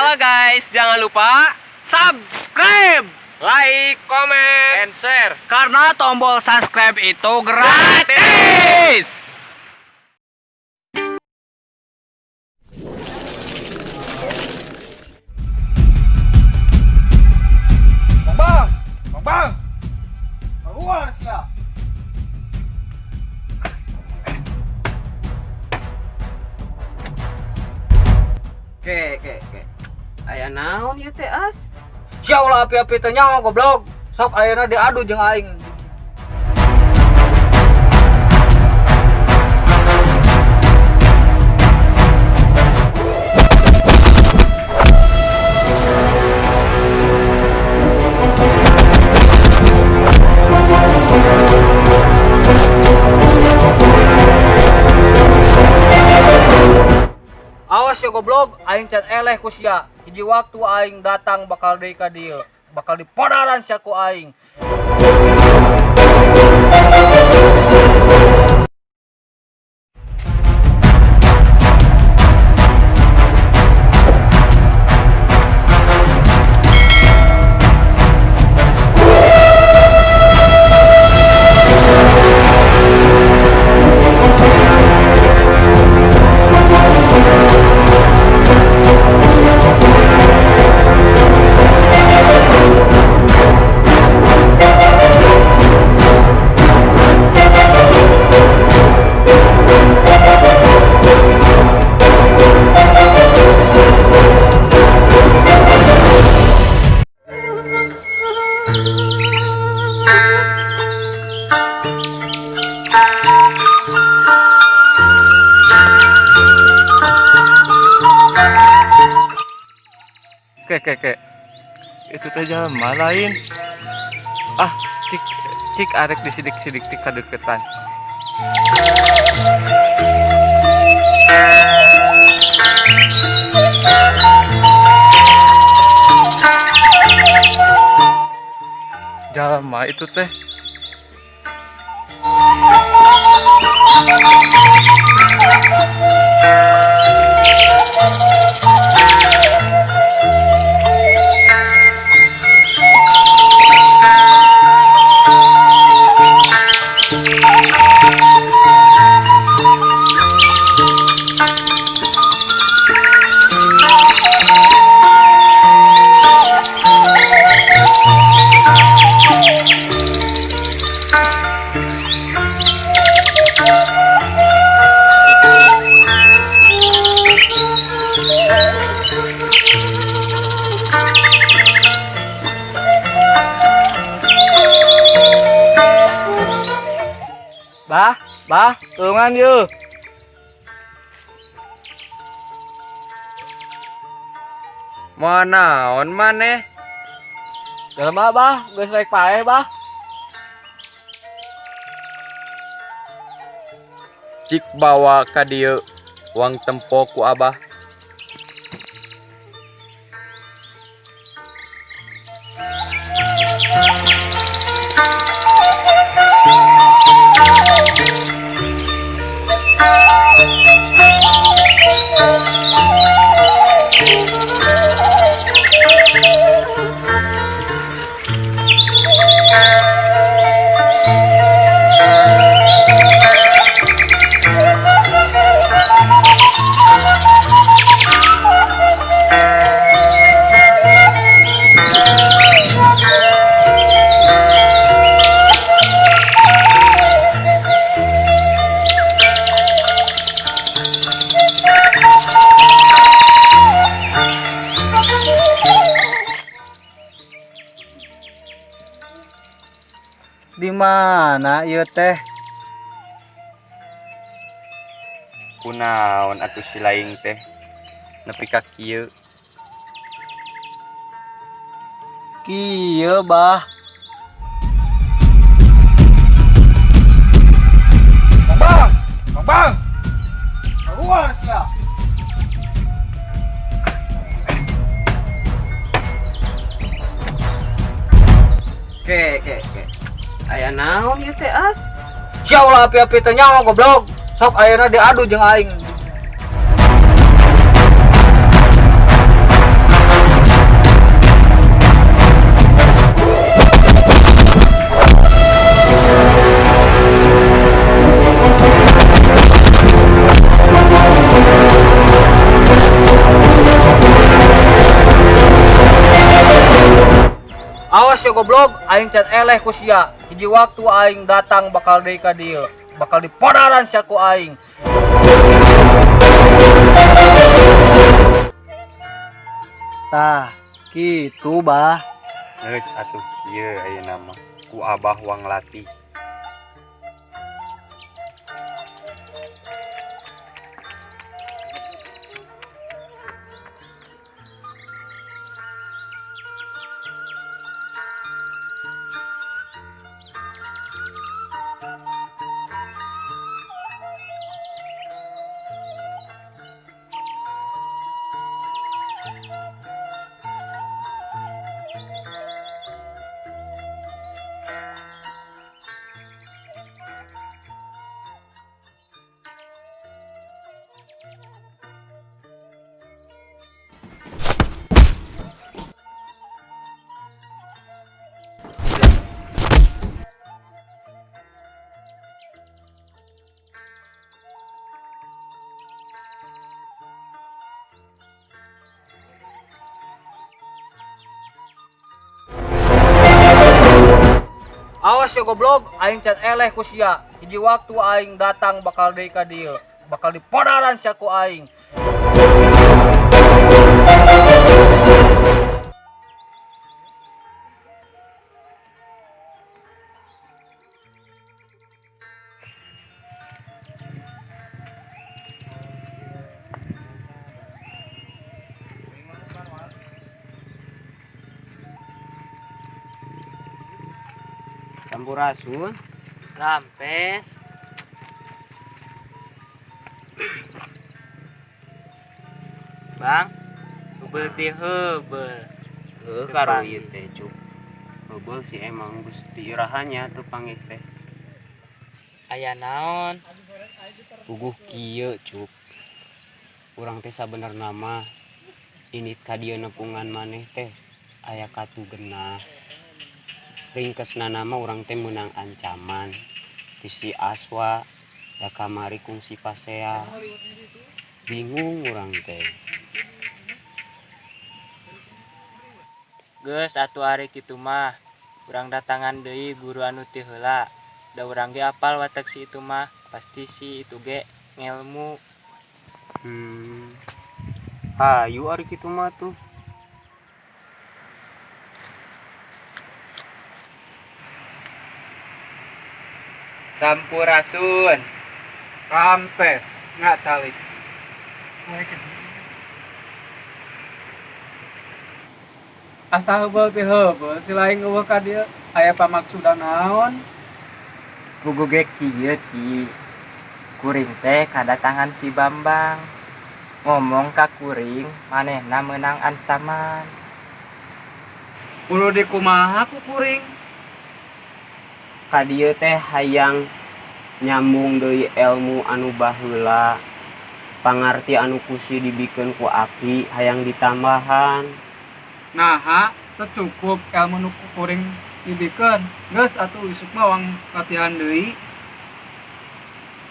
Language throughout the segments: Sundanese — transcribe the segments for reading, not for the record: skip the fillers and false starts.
Halo guys, jangan lupa subscribe, like, comment, and share. Karena tombol subscribe itu gratis. Bang, bang, bang, bang. Keluar sia. Ke, ke, ke. Aya naon ieu teh, As? Sia ulah api-api teh nyaho, goblok. Sok ayeuna diadu jeung aing. Awas ya goblok, aing can eleh ku sia. Hiji waktu aing datang bakal deui ka dieu. Bakal dipodaran sia ku aing. Ke, ke, ke. Itu teh jelema lain. Ah, cik cik arek disidik-sidik tik kadeketan. Jelema itu teh. Bah, bah, tulungan yuk. Mau naon maneh? Jelema bah, geus rek paeh bah. Cik bawa ka dieu uang tempo ku abah. Di mana ieu teh? Kunaon atuh si laing teh? Nepi ka kieu. Kieu bah. Bang, bang, bang, bang. Keluar sia. Ke, ke, ke. Aya naon ieu teh, As? Sia ulah api-api teh nyaho goblok. Sok ayeuna diadu jeung aing. Awas ya goblok, aing can eleh ku sia. Hiji waktu aing datang bakal deui ka dieu. Bakal dipodaran sia ku aing. Tah, kitu bah. Geus atuh kieu ayeuna mah ku abah wang latih. Awas ya goblok, aing can eleh ku sia. Hiji waktu aing datang bakal deui ka dieu. Bakal dipodaran sia ku aing. Sampurasun. Rampes. Bang, heubeul teh heubeul. Heuh karo ieu teh cuk. Heubeul si emang geus diirahanya teu panggih teh. Aya naon? Puguh kieu cuk. Urang teh sabenerna mah init ka dieu nepungan maneh teh aya katu genah. Ringkesna nama urang teh meunang ancaman ti si Aswa da kamari kungsi pasea. Bingung urang teh. Geus atuh ari kitu mah. Urang datangan deui guru anu ti heula. Da urang ge apal watek si itu mah, pasti si itu ge ngelmu. Hayu ari kitu mah tuh. Sampurasun. Rampes, nggak calik. Asa heubeul teh heubeul si lain eueuh ka dieu aya pamaksudan naon? Puguh ge kieu Ki. Kuring teh kadatangan si Bambang. Ngomong ka kuring manehna meunang ancaman. Kudu dikumaha ku kuring? Ka dieu teh hayang nyambung deui ilmu anu baheula. Pangarti anu kusi dibikeun ku aki hayang ditambahan. Naha teu cukup ilmu nu ku kuring dibikeun. Geus atuh isuk mah wang latihan deui.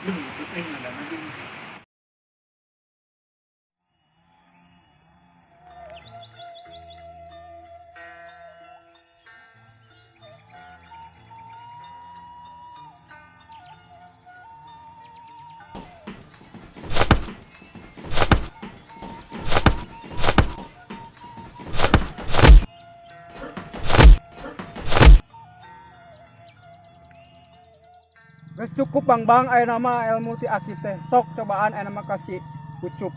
Duh, itu teh ngadana gini. Geus cukup Bang Bang aya nama ilmu ti aki teh. Sok cobaan aya nama kasih Ucup.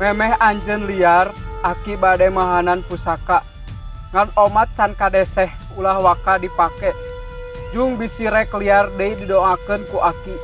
Memeh anjeun liar aki bade mahanan pusaka. Ngan omat can kadeseh ulah waka dipake. Jung bisi rek liar deui didoakeun ku aki.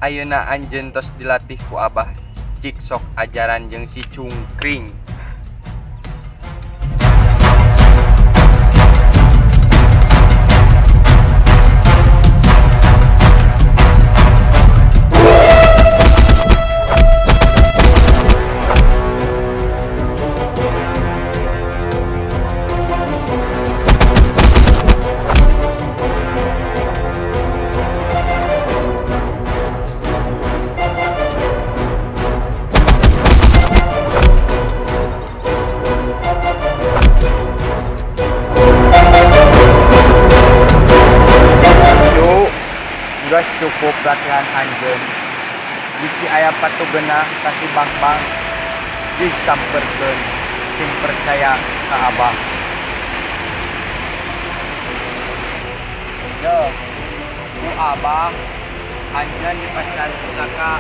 Ayeuna anjeun tos dilatih ku abah cik sok ajaran jeung si Cungkring. Geus cukup latihan anjeun. Bisi aya patugenah ka si Bambang disamperkeun sing percaya ka abah. Yo, ku abah anjeun dipasihan pusaka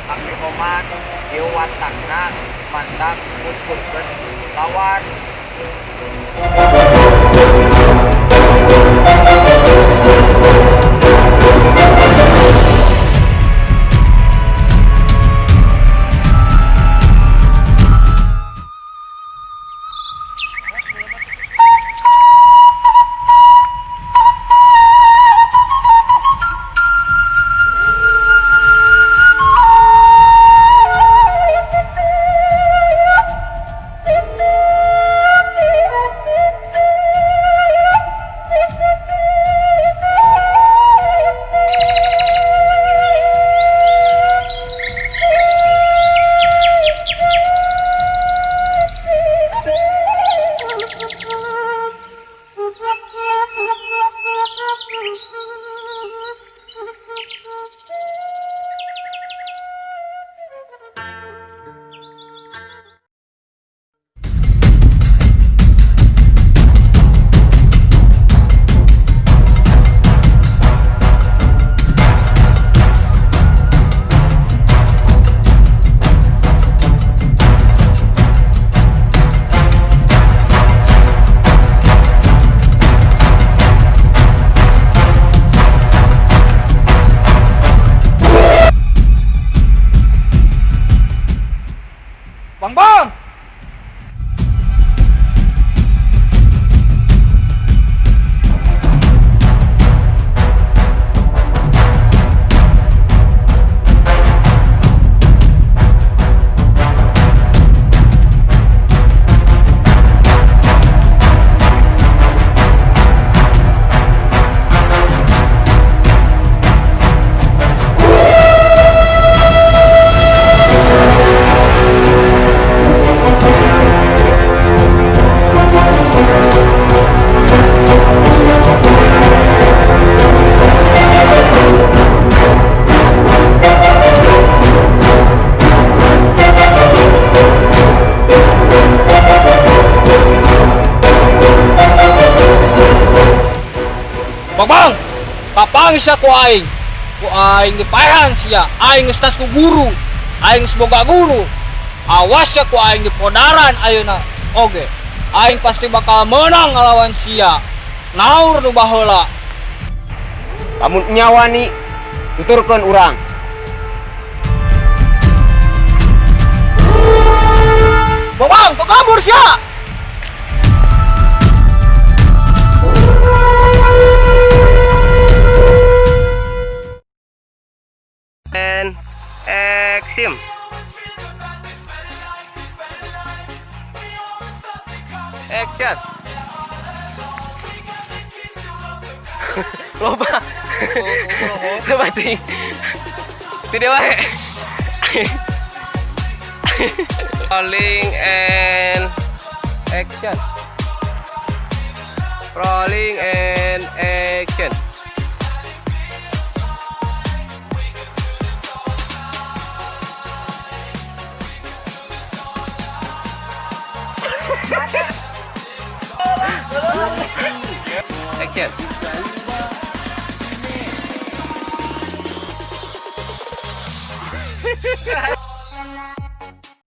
tapi omat ieu watakna mantap ngumpulkeun lawan. Bang bang, kapanggih sia ku aing. Ku aing dipaehan sia. Aing geus tas ku guru. Aing geus boga guru. Awas ya ku aing dipodaran ayeuna. Oge. Aing pasti bakal menang ngalawan sia. Naur nu baheula. Lamun nya wani tuturkeun urang. Bang bang, kok kabur sia? And action. Action. Loba. Loba ting. Tidak wae. Rolling and action. Rolling and action. Action.